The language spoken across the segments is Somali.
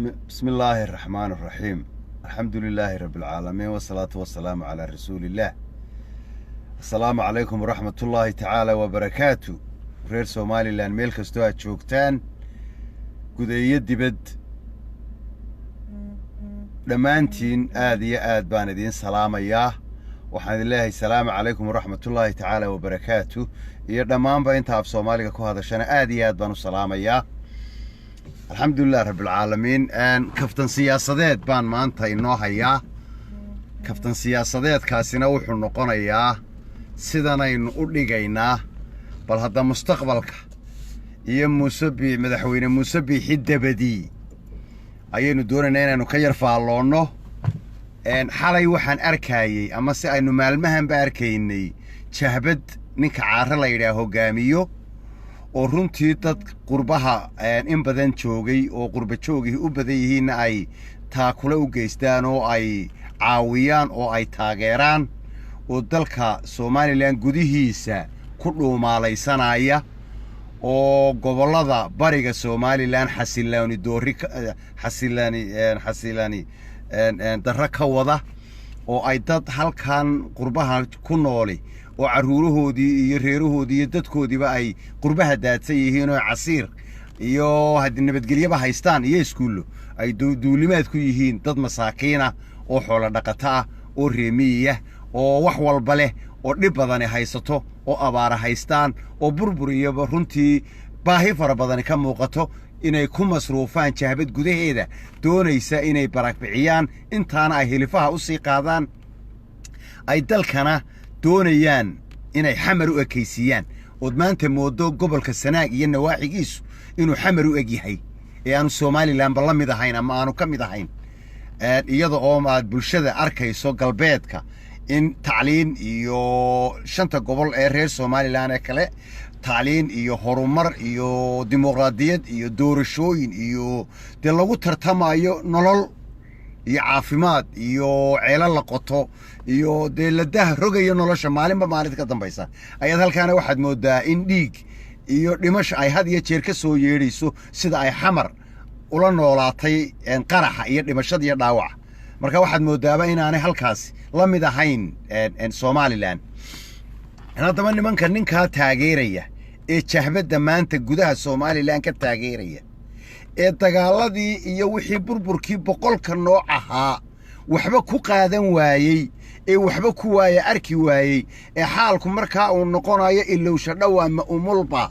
بسم الله الرحمن الرحيم، الحمد لله رب العالمين، والصلاة والسلام على رسول الله. السلام عليكم ورحمة الله تعالى وبركاته. Reer Somaliland meel kastoo aad joogtaan, guda iyo dibad, dhammaantiin aad iyo aad baan idiin salaamayaa. Waxaan idin leeyahay salaamu calaykum waraxmatullaahi tacaala wabarakaatu, iyo dhammaanba inta af Soomaaliga ku hadashana aad iyo aad baan u salaamayaa. Alxamdulilah rabbilcaalamiin. Kaftan siyaasadeed baan maanta inoo hayaa. Kaftan siyaasadeedkaasina wuxuu noqonayaa sidanaynu u dhigaynaa: bal hadda mustaqbalka iyo Muuse Bii, madaxweyne Muuse Biixi dabadii ayaynu doonaynaa inaynu ka yar faalloonno. Xalay waxaan arkaayey, ama se aynu maalmahanba arkaynay, jahbad ninka Caare la yidhaah hoggaamiyo, oo runtii dad qurbaha in badan joogay oo qurba joogihii u badan yihiinna ay taakule u geystaan oo ay caawiyaan oo ay taageeraan, oo dalka Somaliland gudihiisa ku dhuumaalaysanaya, oo gobollada bariga Somaliland xasilaani doori, xasilaani xasilaani darro ka wada, oo ay dad halkan qurbaha ku nooli oo carruurahoodii iyo reerahoodii iyo dadkoodiiba ay qurbaha daadsan yihiin, oo casiir iyo haddii nabadgelyaba haystaan iyo iskuullo, ay duulimaad ku yihiin dad masaakiina oo xoolo dhaqato ah oo reemiyiya oo wax walba leh, oo dhib badani haysato, oo abaara haystaan, oo burbur iyo runtii baahi fara badani ka muuqato, inay ku masruufaan jahbad gudaheeda doonaysa inay barakbiciyaan, intaana ay hilifaha u sii qaadaan, ay dalkana doonayaan inay Xamar u ekaysiiyaan. Ood maanta moodo gobolka Sanaag iyo nawaaxigiisu inuu Xamar u eg yahay ee aanu Somalilandba la mid ahayn ama aanu ka mid ahayn, iyada oo aad bulshada arkayso galbeedka in tacliin iyo shanta gobol ee reer Somaliland ee kale tacliin iyo horumar iyo dimuqraadiyad iyo doorashooyin iyo dee lagu tartamayo nolol iyo caafimaad iyo ceelo la qoto iyo dee la dah rogayo nolosha maalinba maalinta ka dambaysa, ayaad halkaana waxaad moodaa in dhiig iyo dhimasho ay had iyo jeer ka soo yeedhayso, sida ay Xamar ula noolaatay qaraxa iyo dhimashada iyo dhaawaca. Marka waxaad moodaaba inaanay halkaasi la mid ahayn Somaliland. Haddaba nimanka ninkaa taageeraya ee jahbadda maanta gudaha Somaliland ka taageeraya, ee dagaaladii iyo wixii burburkii 100ka nooc ahaa waxba ku qaadan waayey, ee waxba ku waaya arki waayey, ee xaalku markaa uu noqonayo ilowsha dhowaa ma umulba,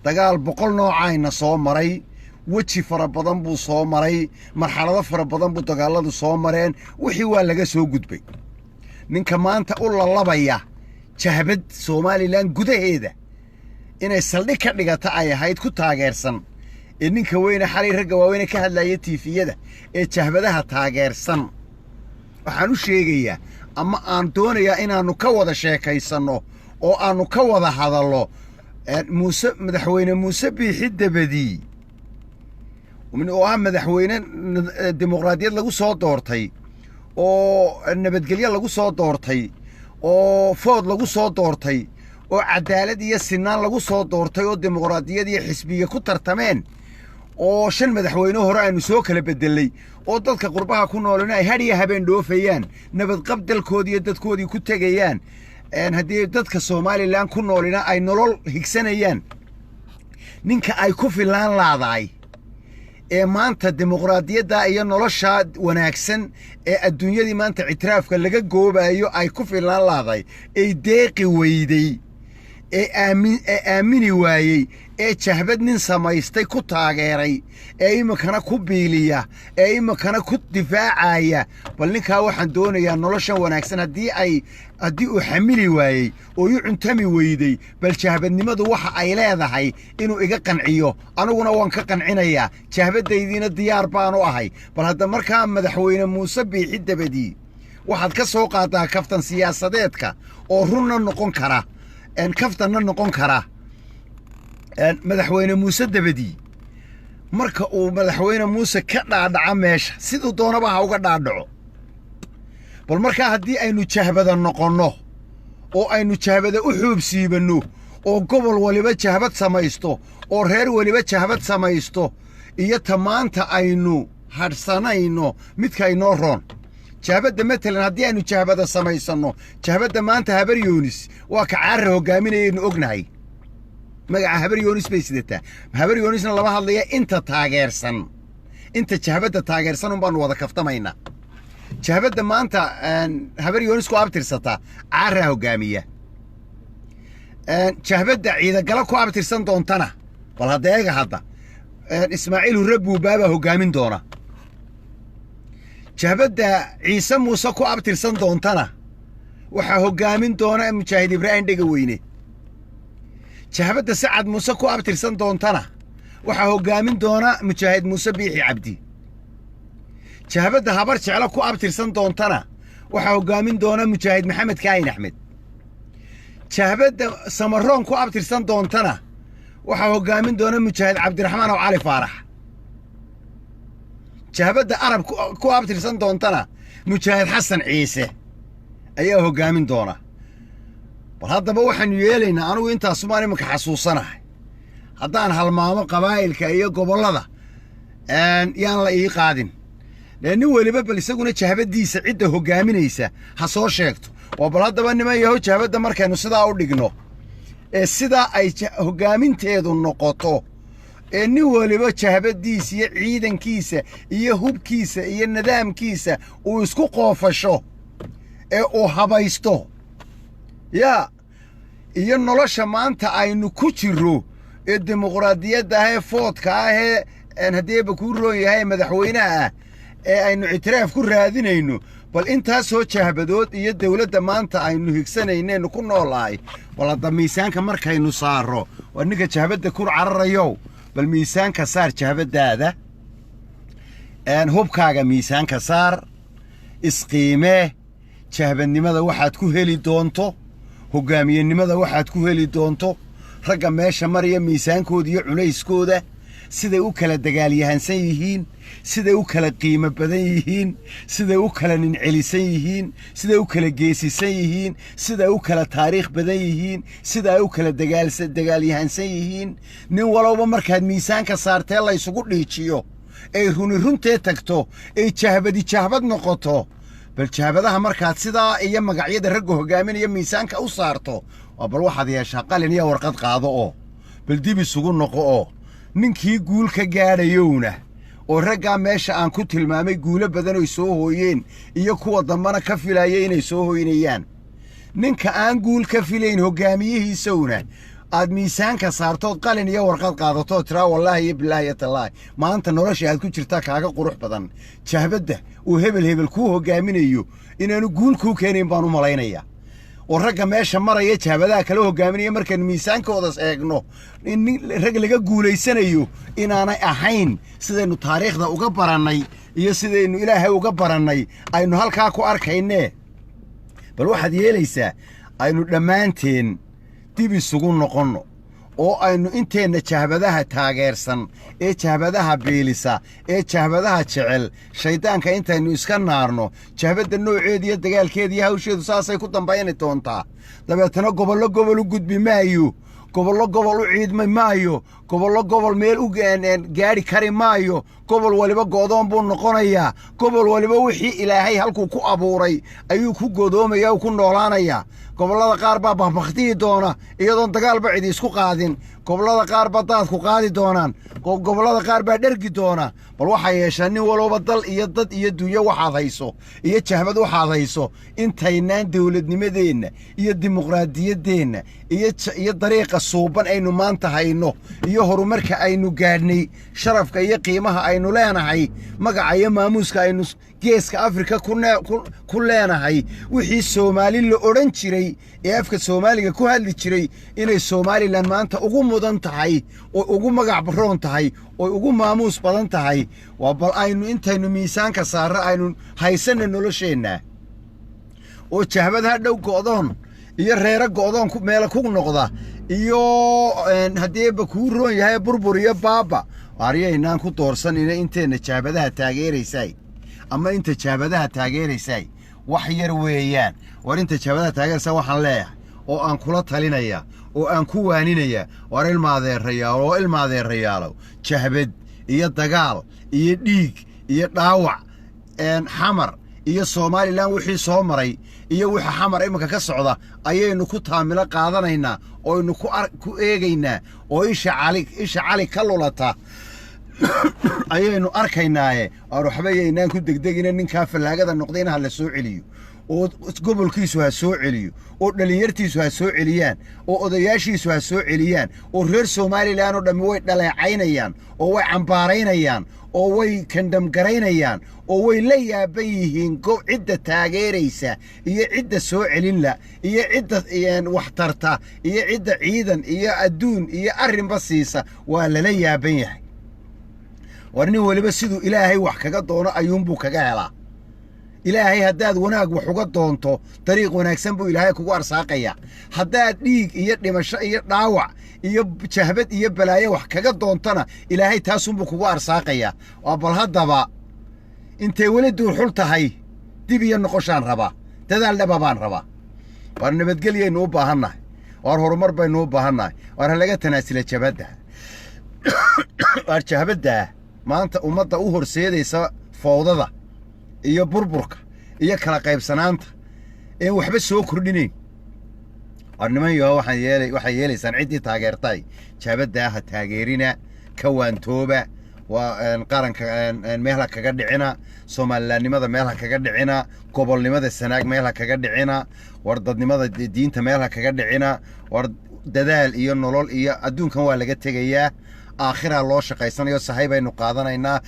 dagaal 100 noocayna soo maray, weji fara badan buu soo maray, marxalado fara badan buu dagaalladu soo mareen, wixii waa laga soo gudbay. Ninka maanta u lalabaya jahbad Somaliland gudaheeda inay saldhig ka dhigata ay ahayd ku taageersan, ee ninka weyne xalay ragga waaweyne ka hadlaya tiifiyada ee jahbadaha taageersan, waxaan u sheegayaa ama aan doonayaa inaannu ka wada sheekaysanno oo aannu ka wada hadallo Muuse, madaxweyne Muuse Biixi dabadii, oo ah madaxweyne dimuqraadiyad lagu soo doortay, oo nabadgelyo lagu soo doortay, oo food lagu soo doortay, oo cadaalad iyo sinaan lagu soo doortay, oo dimuqraadiyad iyo xisbiya ku tartameen, oo shan madaxweyne hore aynu soo kala bedelay, oo dadka qurbaha ku noolina ay hadhiya habeen dhoofayaan, nabadqab dalkoodii iyo dadkoodii ku tegayaan, haddii dadka Somaliland ku noolina ay nolol higsanayaan, ninka ay ku filaan laadaay ee maanta dimuqraadiyadda iyo noloshaa wanaagsan ee adduunyadii maanta ictiraafka laga goobayo ay ku filaan laaday, ay deeqi weyday, ee aamin ee aamini waayey, ee jahbad nin samaystay ku taageeray, ee iminkana ku biiliya, ee iminkana ku difaacaya, bal ninkaa waxaan doonayaa noloshan wanaagsan haddii uu xamili waayey oo ii cuntami weyday, bal jahbadnimadu waxa ay leedahay inuu iga qanciyo. Aniguna waan ka qancinayaa, jahbadaydiina diyaar baanu ahay. Bal hadda markaa madaxweyne Muuse Biixi dabadii waxaad ka soo qaadaa kaftan siyaasadeedka oo runna noqon kara, kaftanna noqon kara. Madaxweyne Muuse dabadii, marka uu madaxweyne Muuse ka dhaadhaco meesha, siduu doonaba ha uga dhaadhaco, bal markaa haddii aynu jahbada noqonno oo aynu jahbada u xuubsiibanno, oo gobol waliba jahbad samaysto, oo reer waliba jahbad samaysto, Iyo ta maanta aynu hadhsanayno midka inoo roon. Jahbadda matalan haddii aynu jahbada samaysanno, jahbadda maanta Habar Yoonis waa ka Caarra hoggaaminayaynu ognahay. Magaca Habar Yoonis bay sidataa. Habar Yoonisna lama hadlaya, inta taageersan, inta jahbadda taageersan un baanu wada kaftamaynaa. Jahbadda maanta Habar Yoonis ku abtirsata Caarraa hoggaamiya. Jahbadda Ciidagalo ku abtirsan doontana, bal hadda eega, hadda Ismaaciil Hurre Buubaabaa hoggaamin doona. Jahbadda Ciise Muuse ku abtirsan doontana waxaa hoggaamin doona Mujaahid Ibraahim Dhegaweyne. Jahbadda Sacad Muuse ku abtirsan doontana waxaa hoggaamin doona Mujaahid Muuse Biixi Cabdi. Jahbadda Habar Jeclo ku abtirsan doontana waxaa hoggaamin doona Mujaahid Maxamed Kaahin Axmed. Jahbadda Samaroon ku abtirsan doontana waxaa hoggaamin doona Mujaahid Cabdiraxmaan oo Cali Faarax. Jahbadda Arab ku abtirsan doontana Mujaahid Xasan Ciise ayaa hoggaamin doona. Bal haddaba waxaanu yeelaynaa, anigu intaasumaan iminka xasuusanahay, haddaan halmaamo qabaa'ilka iyo gobollada yaan la ii qaadin. Nin weliba bal isaguna jahbaddiisa cidda hoggaaminaysa ha soo sheegto. Waa bal haddaba, niman yahow, jahbadda markaynu sidaa u dhigno ee sidaa ay hoggaaminteedu noqoto, ee nin weliba jahbaddiisa iyo ciidankiisa iyo hubkiisa iyo nidaamkiisa uu isku qoofasho ee uu habaysto, yaa iyo nolosha maanta aynu ku jirro ee dimuqraadiyadda ah ee vote-ka ah ee haddiiba kuu roon yahay madaxweynaha ah ee aynu ictiraaf ku raadinayno, bal intaasoo jahbadood iyo dawladda maanta aynu higsanaynaynu ku noolahay, bal hadda miisaanka markaynu saarro, waa ninka jahbadda ku cararayow, bal miisaanka saar jahbaddaada, hubkaaga miisaanka saar, isqiimee, jahbadnimada waxaad ku heli doonto, hoggaamiyenimada waxaad ku heli doonto, ragga meesha maraya miisaankooda iyo culayskooda, siday u kala dagaalyahansan yihiin, siday u kala qiimo badan yihiin, siday u kala nincelisan yihiin, siday u kala geesisan yihiin, siday u kala taariikh badan yihiin, sida ay u kala dagaalyahansan yihiin, nin walowba markaad miisaanka saartee laysugu dhiijiyo, ay runi runtee tagto, ay jahbadi jahbad noqoto, bal jahbadaha markaad sidaa iyo magacyada ragga hoggaaminaya miisaanka u saarto, waa bal waxaad yeeshaa qalin iyo warqad qaado oo bal dib isugu noqo, oo ninkii guul ka gaadhayowna oo raggaa meesha aan ku tilmaamay guulo badan oy soo hooyeen iyo kuwa dambana ka filaya inay soo hoynayaan, ninka aan guul ka filayn hoggaamiyihiisowna aad miisaanka saartood qalin iyo warqad qaadatood tiraa, "Wallaahi iyo bilaahi iyo tallaahi, maanta nolosha aad ku jirtaa kaaga qurux badan jahbadda uu hebel hebel kuu hoggaaminayo," inaanu guul kuu keenayn baan u malaynayaa. Oo ragga meesha maraya, jahbadaha kala hoggaaminaya, markaynu miisaankoodas eegno, in rag laga guulaysanayo inaanay ahayn, sidaynu taariikhda uga barannay iyo sidaynu Ilaahay uga barannay aynu halkaa ku arkaynee. Bal waxaad yeelaysaa, aynu dhammaanteen dib isugu noqonno oo aynu inteenna jahbadaha taageersan ee jahbadaha biilisa ee jahbadaha jecel shayddaanka intaynu iska naarno. Jahbadda nooceeda iyo dagaalkeeda iyo hawsheedu saasay ku dambayni doontaa. Dabeetana gobollo gobol u gudbi maayo, gobollo gobol u ciidmi maayo, gobollo gobol meel u gaadhi kari maayo. Gobol waliba go'doon buu noqonayaa. Gobol waliba wixii Ilaahay halkuu ku abuuray ayuu ku godoomaya u ku noolaanayaa. Gobollada qaar baa bakbaktiyi doona iyadoon dagaalba cidi isku qaadin. Gobollada qaar baa daadku qaadi doonaan. Gobollada qaar baa dhergi doona. Bal waxaa yeeshaa, nin walowba dal iyo dad iyo dunyo waxaad hayso iyo jahbad waxaad hayso, intaynaan dowladnimadeenna iyo dimuqraadiyaddeenna iyo dariiqa suuban aynu maanta hayno iyo horumarka aynu gaadhnay, sharafka iyo qiimaha aynu leenahay, magaca iyo maamuuska aynu Geeska Afrika ku leenahay, wixii Soomaali la odhan jiray ee afka Soomaaliga ku hadli jiray inay Somalilan maanta ugu mudan tahay oo ugu magac baroon tahay oo ugu maamuus badan tahay, waa bal aynu intaynu miisaanka saarro aynu haysanna nolosheenna, oo jahbad ha dhow go'doon iyo reero go'doon meelo ku noqda iyo haddiiba kuu roon yahay burbur iyo baaba aryaynaan ku doorsanina. Inteenna jahbadaha taageeraysay ama inta jahbadaha taageeraysay wax yar weeyaan. War inta jahbadaha taageeraysa waxaan leeyahay oo aan kula talinaya oo aan ku waaninaya, war ilmaadeerayaal oo ilmaadeerayaalow, jahbad iyo dagaal iyo dhiig iyo dhaawac Xamar iyo Somaliland wixii soo maray iyo waxa Xamar iminka ka socda ayaynu ku taamilo qaadanaynaa ooynu ku eegaynaa oo isha cali ka lulata ayaynu arkaynaaye. Aan waxba yaynaan ku degdegina, ninkaa fallaagada noqdayna ha la soo celiyo, oo gobolkiisu ha soo celiyo, oo dhallinyartiisu ha soo celiyaan, oo odayaashiisu ha soo celiyaan, oo reer Somaliland oo dhammi way dhaleecaynayaan oo way cambaaraynayaan oo way kandhamgaraynayaan oo way la yaaban yihiin cidda taageeraysa iyo cidda soo celinla iyo cidda waxtarta iyo cidda ciidan iyo adduun iyo arrinba siisa, waa lala yaaban yahay. War nin weliba siduu Ilaahay wax kaga doono ayuunbuu kaga helaa. Ilaahay haddaad wanaag wax uga doonto, dariiq wanaagsan buu Ilaahay kugu arsaaqayaa. Haddaad dhiig iyo dhimasho iyo dhaawac iyo jahbad iyo balaayo wax kaga doontona, Ilaahay taasunbuu kugu arsaaqayaa. Waa bal haddaba intay weli duurxul tahay dib iyo noqoshaan rabaa, dadaal dhaba baan rabaa. Waar nabadgelyaynu u baahannahay, waar horumar baynu u baahannahay, waar ha laga tanaasila jabhadda. Waar jahbaddaa maanta ummadda u horseedaysa fowdada iyo burburka iyo kala qaybsanaanta een waxba soo kordhinayn. Waar niman yaho, waxay yeelaysaan ciddii taageertay jabaddaa ha taageerina, ka waantooba. Waa qaranka meel ha kaga dhicina, Soomalilaannimada meel ha kaga dhicina, gobolnimada Sanaag meel ha kaga dhicina, war dadnimada diinta meel ha kaga dhicina. War dadaal iyo nolol iyo adduunkan waa laga tegayaa, aakhiraa loo shaqaysanayo, sahay baynu qaadanaynaa.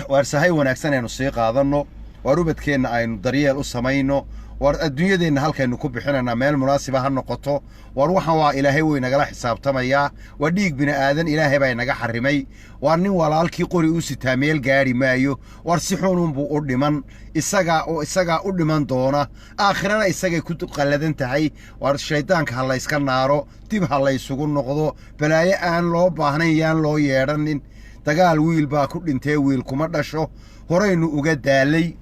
Waar sahay wanaagsan aynu sii qaadanno, waar ubadkeenna aynu daryeel u samayno, waar adduunyadeenna halkaynu ku bixinaynaa meel munaasiba ha noqoto. Waar waxaan waa Ilaahay wey nagala xisaabtamayaa. Waa dhiig bini aadan Ilaahay baa inaga xarimay. Waar nin walaalkii qori u sitaa meel gaadhi maayo. Waar si xununbuu u dhiman, isagaa oo isagaa u dhiman doona, aakhirana isagay ku qalladan tahay. Waar shayddaanka ha layska naaro, dib ha laysugu noqdo, balaayo aan loo baahnayn yaan loo yeedhanin. Dagaal wiil baa ku dhintee wiil kuma dhasho, horaynu uga daalay.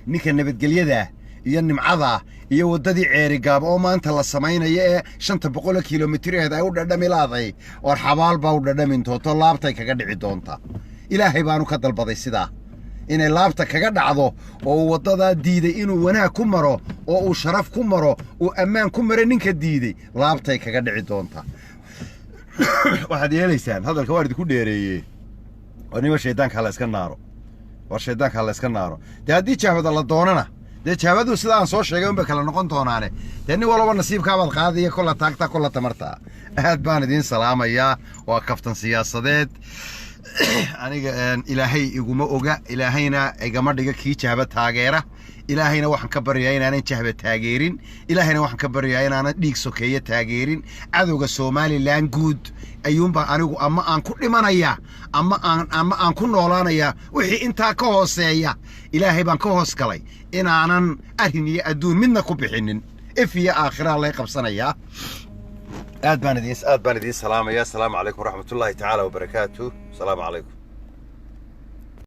Ninka nabadgelyadaa iyo nimcadaa iyo waddadii Ceerigaab oo maanta la samaynayo ee 500 kilomitreed ay u dhadhami laaday, war xabaal baa u dhadhamin doonto, laabtay kaga dhici doontaa. Ilaahay baanu ka dalbaday sidaa inay laabta kaga dhacdo, oo uu waddadaa diiday inuu wanaag ku maro oo uu sharaf ku maro, uu ammaan ku maro. Ninka diiday laabtay kaga dhici doontaa. Waxaad yeelaysaan, hadalka waan idinku dheereeyey, war nima shaydaanka ha la iska naaro, war shaydaanka ha la iska naaro. Dee haddii jahbada la doonana, dee jahbadu sida aan soo sheegay unbay kala noqon doonaane. Dee nin walba nasiibkaabaad qaadaya, kolla taagta kolla tamarta. Aad baan idiin salaamayaa. Waa kaftan siyaasadeed. Aniga Ilaahay iguma oga, Ilaahayna igama dhiga kii jahba taageera. Ilaahayna waxaan ka baryayaa inaanan jahba taageerin, Ilaahayna waxaan ka baryayaa inaanan dhiig sokeeye taageerin. Cadowga Somaliland guud ayuunbaa anigu ama aan ku dhimanayaa ama aan ku noolaanayaa. Wixii intaa ka hooseeya Ilaahay baan ka hoos galay inaanan arrin iyo adduun midna ku bixinin, if iyo aakhiraa lay qabsanayaa. Aad baan idiin salaamaya. Asalaamu calaykum waraxmatullaahi tacaala wabarakaatu. Asalaamu calaykum.